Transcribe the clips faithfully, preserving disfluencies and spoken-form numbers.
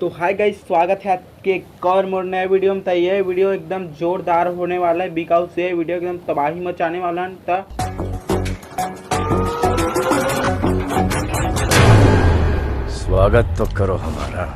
तो hi guys, स्वागत है आपके एक और मोर नए वीडियो में। तो ये वीडियो एकदम जोरदार होने वाला है, बिकॉज ये वीडियो एकदम तबाही मचाने वाला है। तो स्वागत तो करो हमारा।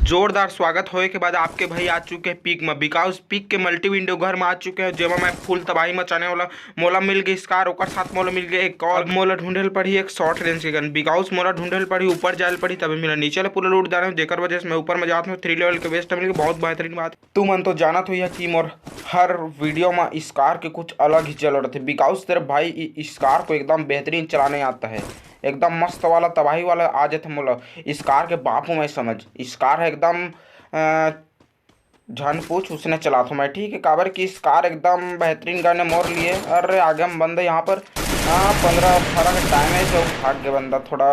जोरदार स्वागत होए के बाद आपके भाई आ चुके हैं पीक में, बिकॉज पीक के मल्टी विंडो घर में आ चुके हैं, जेमा मैं फुल तबाही मचाने वाला। मोला मिल गई स्कार, ओकर साथ मोला मिल गया एक और। मोला ढूंढे ल पड़ी एक शॉर्ट रेंज के गन, बिकॉज मोला ढूंढे ल पड़ी, ऊपर जाए ल पड़ी, तभी मिला। नीचे ले पूरा लूट डाले हूँ, जेकर वजह से मैं ऊपर में जात हूँ। थ्री लेवल के वेस्ट मिल गई, बहुत बेहतरीन बात। तुमन तो जानत हो यह कि मोर हर वीडियो में स्कार के कुछ अलग ही चल रहते, बिकॉज तेरे भाई इ-, स्कार को एकदम बेहतरीन चलाने आता है, एकदम मस्त वाला, तबाही वाला आ जाते मोला। स्कार के बापू मैं समझ, स्कार है एकदम, अ, झन पूछ, उसने चलाथों मैं, ठीक है। काबर कि स्कार एकदम बेहतरीन गन है मोर लिए। अरे आगे हम बंदे यहाँ पर, हाँ, पंद्रह अठारह का डैमेज है, भाग गए बंदा, थोड़ा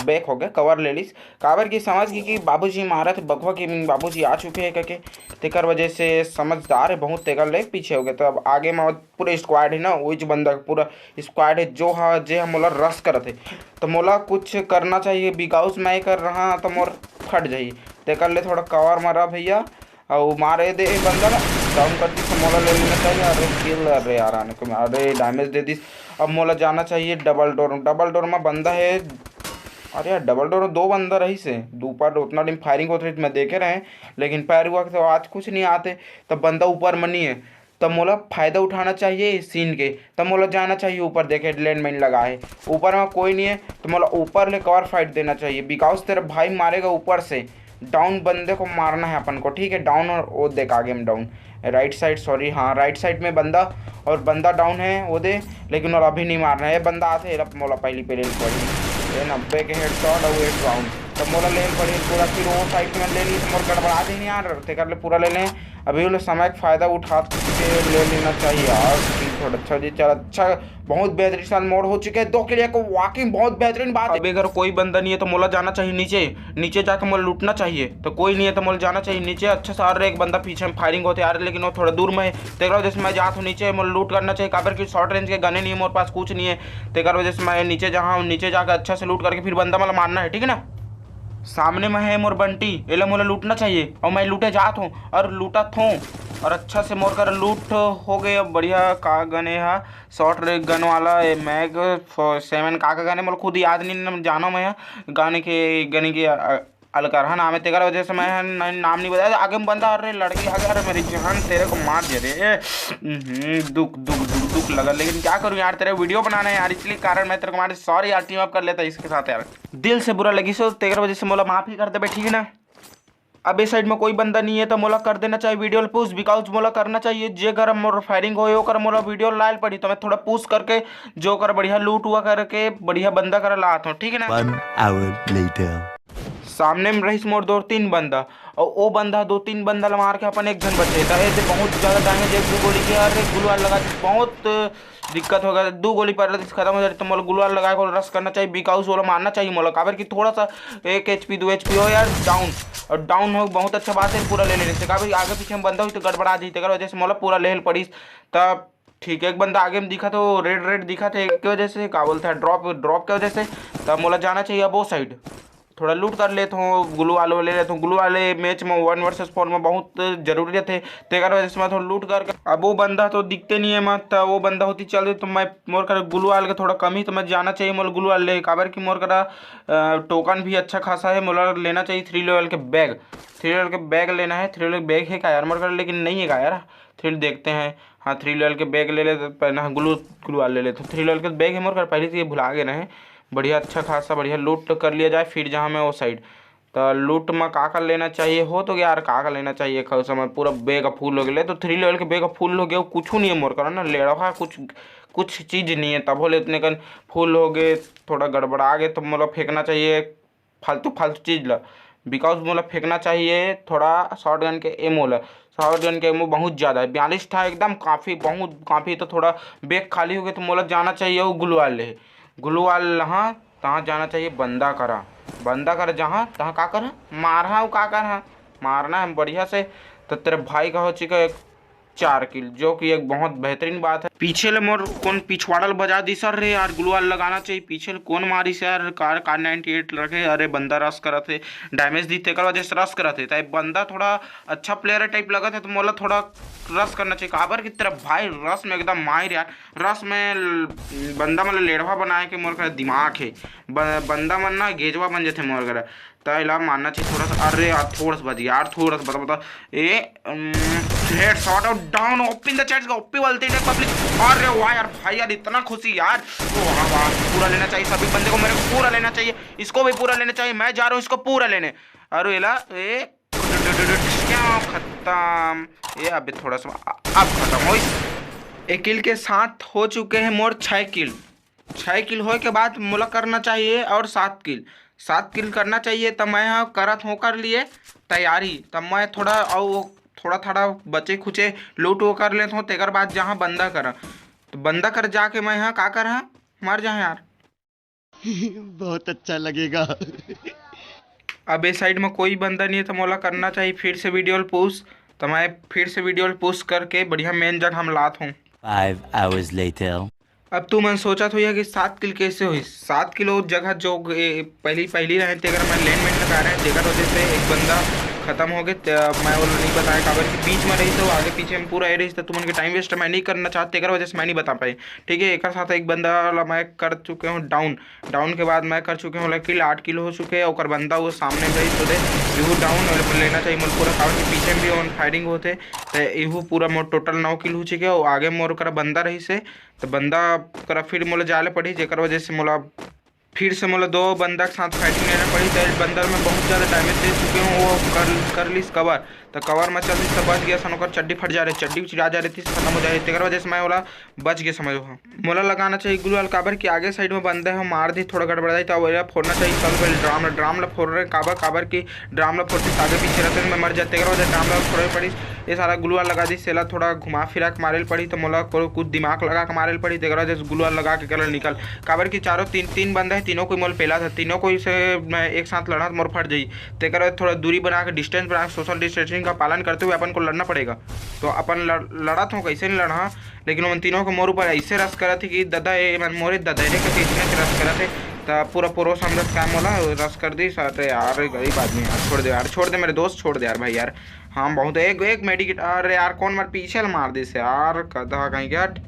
बैक हो गया, कवर ले लीस। काबर कि समझ गई कि बाबूजी मारा थे बघवा गेमिंग, बाबूजी आ चुके हैं करके, तेकर वजह से समझदार है बहुत, तेकर ले पीछे हो गए। तो अब आगे में पूरा स्क्वाड है ना, वही जो बंदा पूरा स्क्वाड है, जो हा जे हा मोला रश करत है, तो मोला कुछ करना चाहिए, बिकॉज मैं कर रहा तो मोर फट जाही, तेकर ले थोड़ा कवर में रह भैया। अउ मारे दे ए बंदा ला, डाउन कर दिस, मोला ले लेना चाहिए। अरे किल, अरे यार, आने को, अरे डैमेज दे दिस। अब मोला जाना चाहिए डबल डोर, डबल डोर में बंदा है। अरे यार, डबल डोर में दो बंदा रहिस हे, ऊपर उतना टाइम फायरिंग होत रहिस, मैं देखे रहे, लेकिन पैर हुआ के तो आज कुछ नहीं आते, तब बंदा ऊपर में नहीं है, तब मोला फायदा उठाना चाहिए इस सीन के, तब मोला जाना चाहिए ऊपर, देखे लैंड माइन लगा है, ऊपर में कोई नहीं है, तो मोला ऊपर ले कवर फाइट देना चाहिए, बिकॉज तेरा भाई मारेगा ऊपर से। डाउन बंदे को मारना है अपन को, ठीक है, डाउन। और वो देख आगे में डाउन, राइट साइड, सॉरी, हाँ, राइट साइड में बंदा, और बंदा डाउन है वो दे, लेकिन वो अभी नहीं मारना है। ये बंदा आते, एला मोला पहली पहले पड़ी, ये नब्बे के हेड शॉट और एक राउंड, तो मोला ले पड़ी पूरा। फिर वो साइड में ले ली तो मोर गड़बड़ा दे यार, तेकर ले पूरा ले लें। अभी वो समय का फायदा उठा के ले लेना चाहिए यार। स्किल थोड़ा अच्छा हो जाए, चल, अच्छा, बहुत बेहतरीन साल मोड़ हो चुके हैं। दो किल एक, वाकई बहुत बेहतरीन बात है। अभी अगर कोई बंदा नहीं है तो मोला जाना चाहिए नीचे, नीचे जाके मोला लूटना चाहिए। तो कोई नहीं है तो मोला जाना चाहिए नीचे। अच्छा सा, अरे एक बंदा पीछे में फायरिंग होते आ रहे, लेकिन वो थोड़ा दूर में है। तेकर वजह से मैं जात हूँ नीचे, मोला लूट करना चाहिए, काबर कि शॉर्ट रेंज के गने नहीं है मोर पास, कुछ नहीं है। तेकर वजह से मैं नीचे जहाँ हूँ, नीचे जाके अच्छा से लूट करके फिर बंदा मोला मारना है, ठीक है ना। सामने में है मोर बंटी, एला मोला लूटना चाहिए और मैं लूटे जात हूँ और लूटत हूँ और अच्छा से मोर कर लूट हो गए। अब बढ़िया का गने हा शॉर्ट रे गन वाला, ए, मैग सेवन का, का गने मोला खुद याद नहीं, न जानो मैं हा। गाने के, गने के, अ, अलकरहा नाम है, तेकर वजह से मैं हा न-, नाम नहीं बताया। आगे में बंदा, अरे लड़की आगे, अरे मेरी जान, तेरे को मार दे रे। हम्म, दुख, दुख, दुख, दुख लगा, लेकिन क्या करूँ यार, तेरे वीडियो बनाना है यार, इसलिए कारण मैं तेरे को मार, सॉरी यार, टीम अप कर लेता इसके साथ यार। दिल से बुरा लगी सो, तेकर वजह से मोला माफ ही कर देबे, ठीक है ना। अब इस साइड में कोई बंदा नहीं है तो मोला कर देना चाहिए वीडियो ल पुश, बिकॉज मोला करना चाहिए, जे घर मोर फायरिंग होए ओकर मोला वीडियो लायल पड़ी, तो मैं थोड़ा पुश करके जो कर बढ़िया लूट हुआ करके बढ़िया बंदा कर लात हूँ, ठीक है ना। One hour later. सामने में रहिस मोर दो तीन बंदा, और वो बंदा दो तीन बंदा ला मार के अपन एक जन बचे, तो ऐसे बहुत ज़्यादा डैमेज, एक दो गोली के, अरे ग्लू वाल लगा दी, बहुत दिक्कत हो गया। दो गोली पर खत्म हो जाती तो मोला ग्लू वाल लगा के रश करना चाहिए, बिकॉज वाला मारना चाहिए मोला, काबर कि थोड़ा सा एक एचपी दो एचपी हो यार डाउन, और डाउन हो बहुत अच्छा बात है, पूरा ले लेने से, काबर कि आगे पीछे में बंदा हुई तो गड़बड़ा जाती, तेकर वजह से मोला पूरा लेहल पड़ीस। तब ठीक है, एक बंदा आगे में दिखा तो रेड रेड दिखा थे, के वजह से का बोलते हैं, ड्रॉप, ड्रॉप के वजह से। तब मोला जाना चाहिए अब वो साइड, थोड़ा लूट कर लेता हूँ, ग्लू वाले ले लेता हूँ। ग्लू वाले मैच में वन वर्सेस फोर में बहुत जरूरी रहते, तेकर वजह से मैं थोड़ा लूट करके, अब वो बंदा तो दिखते नहीं है, मैं तो वो बंदा होती चल रही, तो मैं मोर कर ग्लू वाले के थोड़ा कमी, तो मैं जाना चाहिए मोर ग्लू वाले ले, काबर कि मोर करा टोकन भी अच्छा खासा है, मोला लेना चाहिए थ्री लेवल के बैग, थ्री लेवल के बैग लेना है। थ्री लेवल के बैग है का यार मोर कर, लेकिन नहीं है का यार, थ्री देखते हैं। हाँ, थ्री लेवल के बैग ले लेते, पहले हाँ, ग्लू, ग्लू वाले ले लेते। थ्री लेवल के बैग है मोर कर, पहले से ये भुला गए रहे। बढ़िया, अच्छा खासा बढ़िया लूट कर लिया जाए, फिर जहाँ मैं वो साइड। तो लूट में का का लेना चाहिए हो तो यार, का का लेना चाहिए, खाऊ समय पूरा बैग फुल हो गए। तो थ्री लेवल के बैग फुल हो गए, कुछ नहीं है मोर कर ना, लेड़वा कुछ, कुछ चीज़ नहीं है, तब होले इतने कन फुल हो गए, थोड़ा गड़बड़ा गए, तो मोला फेंकना चाहिए फालतू फालतू चीज़ ला, बिकॉज मोला फेंकना चाहिए थोड़ा शॉर्ट गन के एमओ ला। शॉर्ट गन के एमओ बहुत ज़्यादा है, बयालीस था एकदम, काफ़ी, बहुत काफ़ी, तो थोड़ा बैग खाली हो गए, तो मोला जाना चाहिए वो ग्लू वाल ले, ग्लू वाल, हाँ, तहाँ जाना चाहिए बंदा करा, बंदा करा जहाँ तहाँ का करा, मारहा वो का करा, मारना है बढ़िया से। तो तेरे भाई का हो चुका है चार किल, जो कि एक बहुत बेहतरीन बात है। पीछे ले मोर कोन पिछवाड़ा ल बजा दिस रे यार, ग्लू वाल लगाना चाहिए। पीछे ले कोन मारिस यार, कार, कार नाइंटी एट रखे। अरे बंदा रश करत हे, डैमेज दी, तेकर वजह से रश करत हे। त बंदा थोड़ा अच्छा प्लेयर टाइप लगत हे, तो मोला थोड़ा रश करना चाहिए। काबर की तरफ भाई रश में एकदम माहिर यार, रश में ल-, बंदा मन ल लेढ़वा बनाए के मोर करा दिमाग हे। ब-, बंदा मन ना गेजवा बन जथे मोर करा। त एला मारना चाहिए थोड़ा सा। अरे यार, थोड़ा सा बच गया यार, थोड़ा सा, बता, बता। ए, हेडशॉट और down, OP in the chats का, ओपी वाले थे पब्लिक। अरे वाह यार, भाई यार, इतना खुशी यार। ओ वाह, वाह, पूरा लेना चाहिए सभी बंदे को, मेरे को पूरा लेना चाहिए, इसको भी पूरा लेना चाहिए। मैं जा रहा हूँ इसको पूरा लेने। अरे एला, ए, क्या खत्म। ये अबे थोड़ा सा, अब खत्म हो। एक किल के साथ हो चुके हैं मोर छः किल। छः किल होए के बाद मोला करना चाहिए और सात किल, सात किल करना चाहिए। त मैं ह करत हों कर लिए तैयारी। त मैं थोड़ा, अउ थोड़ा, थोड़ा बचे खुचे लूट वो कर लेत हों, तेकर बाद जहाँ बंदा करा, तो बंदा कर जाके मैं ह का कर ह, मर जाए यार। बहुत अच्छा लगेगा। अब ए साइड में कोई बंदा नहीं है, तो मोला करना चाहिए फिर से वीडियो पुश। तो मैं फिर से वीडियो पुश करके बढ़िया मेन जगह हम लात हूँ। Five hours later. अब तू मन सोचत होइहा कि सात किल कैसे होई? सात किल ओ जगह जो ए, पहली, पहली रहे, तेकर मैं लेन मेन लगा रहे, जेकर वजह से एक बंदा खत्म हो गए। त मैं वो नहीं बताया, काबर कि बीच में रही तो आगे पीछे में पूरा ए रही, तो तुमन के टाइम वेस्ट मैं नहीं करना चाहत, तेकर वजह से मैं नहीं बता पाई। ठीक है, एक साथ एक बंदा ला मैं कर चुके हूँ डाउन। डाउन के बाद मैं कर चुके हूँ किल, आठ किल हो चुके हैं। ओकर बंदा वो सामने में रही तो दे, इहू डाउन लेना चाहिए मोला पूरा, काबर कि पीछे में भी ओन फायरिंग होते। तो इहू पूरा मोर टोटल नौ किल हो चुके हैं। आगे मोर करा बंदा रही से, तो बंदा करा फिर मोला जाले पड़ी, जेकर वजह से मोला फिर से मोला दो बंदा के साथ फाइटिंग लेना पड़ी। तो बंदा में बहुत ज़्यादा डैमेज दे चुके हूँ, वो कर, कर लिस कवर, तो कवर में चल दिस, तो बच गया सन, ओकर चड्डी फट जा रहे, चड्डी चिरा जा रही थी, खत्म हो जा रही, तेकर वजह से मैं ओला बच गया, समझो। मोला लगाना चाहिए ग्लू वाल, काबर कि आगे साइड में बंदा है, मार दी, थोड़ा गड़बड़ाई, तो ओला फोड़ना चाहिए। चल भाई, ड्राम ला, ड्राम ला फोड़ रहे, काबर, काबर कि ड्राम ला फोड़ते आगे पीछे रहते, मैं मर जाते, तेकर वजह ड्राम ला फोड़े पड़ी। ये सारा ग्लू वाल लगा दी, सेला थोड़ा घुमा फिरा के मारे ल पड़ी, तो मोला को-, कुछ दिमाग लगा के मारे ल पड़ी, तेकर वजह से ग्लू वाल लगा के गलल निकल, काबर कि चारों तीन, तीन बंदा है, तीनों कोई मोल पेला था, तीनों कोई से मैं एक साथ लड़ा तो मोर फट जाई, तेकर वजह थोड़ा दूरी बना के, डिस्टेंस बना के, सोशल डिस्टेंसिंग का पालन करते हुए अपन को लड़ना पड़ेगा। तो अपन लड़-, लड़त हो, कैसे नहीं लड़ा, लेकिन उन तीनों को मोर ऊपर ऐसे रश करत है कि दादा, ये मन मोरे दादा रे, कैसे इतने से रश करत है। तो पूरा पड़ोस हम रश का मोला रश कर दी, सारे यार, गरीब आदमी यार, छोड़ दे यार, छोड़ दे मेरे दोस्त, छोड़ दे यार भाई यार। हाँ, बहुत, एक, एक मेडिकेट, अरे यार, कौन मार पीछे ल मार दिस यार, कदा कहीं के हट।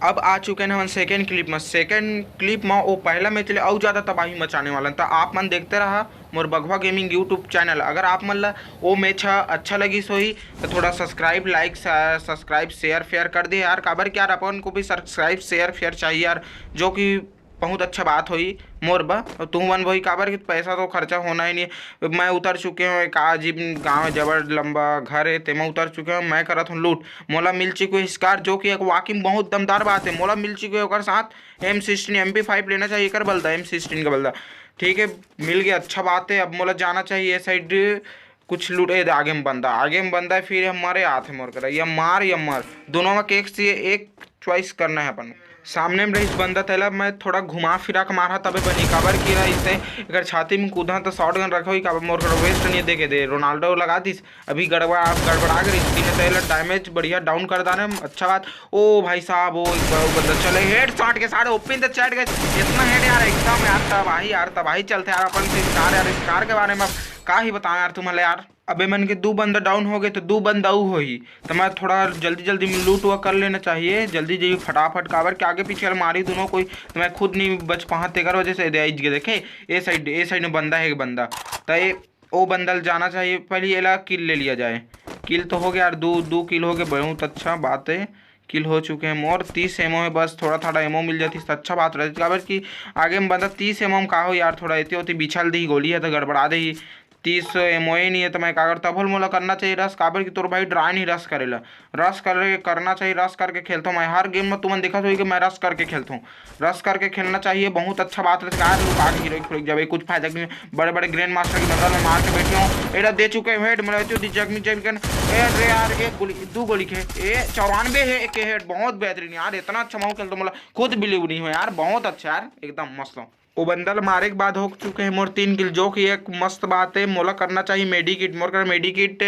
अब आ चुके हैं हम सेकंड क्लिप में। सेकंड क्लिप में वो पहला मैच ले अउ ज़्यादा तबाही मचाने वाला है। तो आप मन देखते रहा मोर बघवा गेमिंग YouTube चैनल। अगर आप मन ला वो मैच ह अच्छा लगिस होही, तो थोड़ा सब्सक्राइब, लाइक, सब्सक्राइब, शेयर फेयर कर दे यार, काबर कि यार अपन को भी सब्सक्राइब, शेयर फेयर चाहिए यार, जो कि बहुत अच्छा बात होई मोर बा। और तुम मन वही, काबर कि पैसा तो खर्चा होना ही नहीं। मैं उतर चुके हूँ एक अजीब गाँव है, जबर लंबा घर है, तेमा उतर चुके हूँ। मैं करत हूँ लूट। मोला मिल चुके हूँ स्कार, जो कि एक वाकई में बहुत दमदार बात है। मोला मिल चुके हूँ ओकर साथ एम सिक्सटीन, एम पी फाइव लेना चाहिए, कर बलदा, एम सिक्सटीन का बलदा। ठीक है, मिल गया, अच्छा बात है। अब मोला जाना चाहिए ये साइड, कुछ लूट, ए, आगे में बंदा, आगे में बंदा है, फिर हमारे हाथ है मोर करा, या मार या मर, दोनों में एक से एक चॉइस करना है अपन। सामने में रहीस बंदा, तेला मैं थोड़ा घुमा फिरा के मारा, तबे बनी, काबर कि रहा इसे, अगर छाती में कूदा तो शॉटगन रखे हुई, काबर मोर करा वेस्ट नहीं देखे दे, रोनाल्डो लगा दिस, अभी गड़बड़ा, गड़बड़ा के रहीस, तीन तेला डैमेज बढ़िया डाउन कर दाने, अच्छा बात। ओ भाई साहब, ओ एक बार वो बंदा चले, हेडशॉट के साथ ओपन द चैट गए, इतना हेड यार, एकदम यार तबाही, यार तबाही चलते यार, अपन से स्कार यार, स्कार के बारे में अब का ही बताऊं यार तुम्हारे यार। अब ए मन के दू बंदा डाउन हो गए, तो दू बंदा अउ होही, तो मैं थोड़ा जल्दी जल्दी में लूट हुआ कर लेना चाहिए, जल्दी जल्दी फटाफट, काबर के आगे पीछे वाला मारी दोनों कोई, तो मैं खुद नहीं बच पहा, तेकर वजह से दे आइज के देखे, ए साइड, ए साइड में बंदा है एक बंदा, तो ये ओ बंदा ल जाना चाहिए, पहले एला किल ले लिया जाए। किल तो हो गया यार, दो, दो किल हो गए, बहुत अच्छा बात है। किल हो चुके हैं मोर, तीस एमओ है बस, थोड़ा थोड़ा एमओ मिल जाती तो अच्छा बात रहती, काबर कि आगे में बंदा तीस एमओ में का हो यार, थोड़ा एती ओती बिछल दी गोली है तो गड़बड़ा दे। तीस एमओ ही नहीं है, तो मैं का करता, भूल मोला करना चाहिए रश, काबर कि तोर भाई डराए नहीं रश करेला। रश कर, करना चाहिए, रश करके खेलता हूँ मैं हर गेम में। तुमन देखत होई कि मैं रश करके खेलता हूँ, रश करके खेलना चाहिए, बहुत अच्छा बात रहता है। लुका के हीरो खुड़ जावे, कुछ फायदा नहीं। बड़े बड़े ग्रैंड मास्टर की नजर में मार के बैठे हूँ। एड़ा दे चुके हैं हेड, मिला तो जगमी जगमी। ए, अरे यार, एक गोली, दो गोली के, ए, चौरानवे है एक हेड, बहुत बेहतरीन यार, इतना अच्छा माहौल खेलता, मतलब, खुद बिलीव नहीं हो यार, बहुत अच्छा यार, एकदम मस्त। वो बंदा ल मारे के बाद हो चुके हैं मोर तीन किल, जो कि एक मस्त बात है। मोला करना चाहिए मेडिकिट, मोर कर मेडिकिट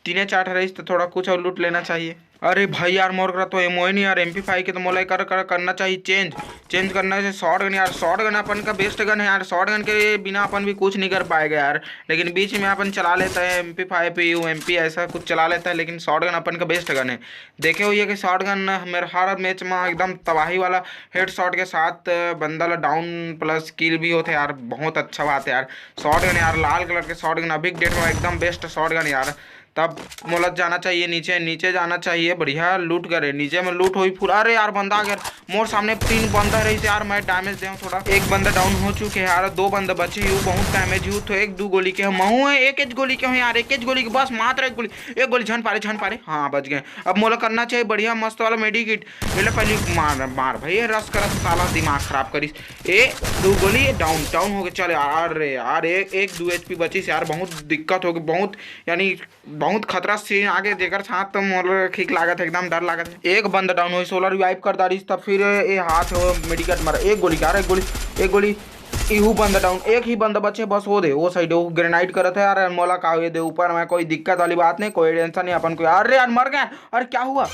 तीने चार ठे रहिस तो थोड़ा कुछ और लूट लेना चाहिए। अरे भाई यार, मोर करा तो एमओ ही नहीं यार, एमपी फाइव के तो मोला कर, कर करना चाहिए चेंज। चेंज करना है शॉटगन यार, शॉटगन अपन का बेस्ट गन है यार। शॉटगन के बिना अपन भी कुछ नहीं कर पाएगा यार। लेकिन बीच में अपन चला लेता है एमपी फाइव, यू एमपी ऐसा कुछ चला लेता है, लेकिन शॉटगन अपन का बेस्ट गन है। देखे हुए कि शॉटगन मेरे हर मैच में एकदम तबाही वाला हेडशॉट के साथ बंदा ला डाउन प्लस किल भी होते यार। बहुत अच्छा बात है यार। शॉटगन यार, लाल कलर के शॉटगन अभी डेट में एकदम बेस्ट शॉटगन यार। तब मोला जाना चाहिए नीचे, नीचे जाना चाहिए। बढ़िया लूट करे, नीचे में लूट हुई फुल। अरे यार, बंदा आ गया मोर सामने। तीन बंदा रहिस यार, मैं डैमेज दे थोड़ा। एक बंदा डाउन हो चुके हैं यार, दो बंदा बचे ही, बहुत डैमेज ही। तो एक दो गोली के हम हूँ, एक एक गोली के हूँ यार, एक एक गोली के, बस मात्र एक गोली, एक गोली। झन पारे, झन पारे, हाँ बच गए। अब मोला करना चाहिए बढ़िया मस्त वाला मेडिकिट। पहले पहले मार मार भाई, ये रश करत साला दिमाग खराब करिस। ए, दो गोली, डाउन डाउन हो गए। चल यार, अरे यार, एक एक दो एचपी बचिस यार, बहुत दिक्कत हो गई, बहुत यानी बहुत खतरा सीन आगे, जेकर साथ तो मोर ठीक लागत है, एकदम डर लागत है। एक बंदा डाउन होई, सोलह रिवाइव कर डारिस, तब फिर ए हाथ हो मेडिकेट मारा, एक गोली यार, एक गोली, एक गोली। इहू बंदा डाउन, एक ही बंदा बचे बस, वो दे, वो साइड वो ग्रेनाइड करत है यार। मोला का ये दे ऊपर में, कोई दिक्कत वाली बात नहीं, कोई टेंशन नहीं अपन को। अरे यार, मर गया। अरे क्या हुआ?